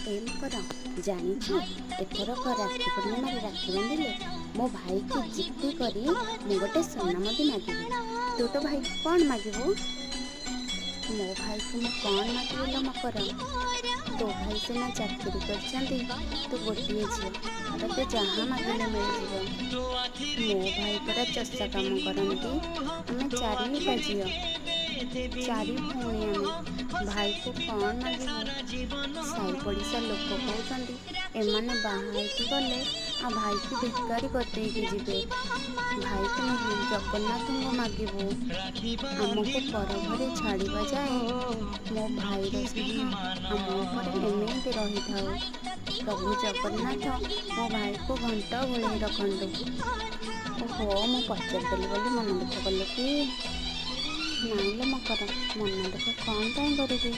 ଏ ମକର, ଜାଣିଛୁ, ଏଥରକ ରାକ୍ଷୀ ପୂର୍ଣ୍ଣିମାରେ ରାକ୍ଷୀ ବାନ୍ଧିଲେ ମୋ ଭାଇକି ଜିଦ୍ଦି କରି ମୁଁ ଗୋଟେ ସ୍ୱର୍ଣ୍ଣ ମୁଦି ମାଗିବି। ତୁ ତୋ ଭାଇକୁ କ'ଣ ମାଗିବୁ? ମୋ ଭାଇକୁ ମୁଁ କ'ଣ ମାଗିବି ଲୋ ମକର? ତୋ ଭାଇ ସିନା ଚାକିରି କରିଛନ୍ତି, ତୁ ଗୋଟିଏ ଝିଅ, ତତେ ଯାହା ମାଗିଲେ ମିଳିଯିବ। ମୋ ଭାଇ ପରା ଚଷା କାମ କରନ୍ତି। ଆମେ ଚାରିଟା ଝିଅ, ଚାରି ଭଉଣୀ, ଆମେ ଭାଇକୁ କ'ଣ ମାଗିବୁ? ସାହି ପଡ଼ିଶା ଲୋକ କହୁଛନ୍ତି ଏମାନେ ବାହା ହେଇକି ଗଲେ ଆଉ ଭାଇକୁ ଭିକାରୀ କରିଦେଇକି ଯିବେ। ଭାଇକୁ ନୁହେଁ, ଜଗନ୍ନାଥଙ୍କୁ ମାଗିବୁ, ଆମକୁ ପର ଘରେ ଛାଡ଼ିବା ଯାଏ ମୋ ଭାଇର ସ୍ନେହ ଆମ ଉପରେ ଏମିତି ରହିଥାଉ। ପ୍ରଭୁ ଜଗନ୍ନାଥ ମୋ ଭାଇକୁ ଘଣ୍ଟ ଘୋଡ଼େଇ ରଖନ୍ତୁ। ଓହୋ, ମୁଁ ପଚାରିଦେଲି ବୋଲି ମନ ଦୁଃଖ କଲୁ କି? ନାଇଁ ଲୋ ମକର, ମନ ଦୁଃଖ କ'ଣ ପାଇଁ କରିବି?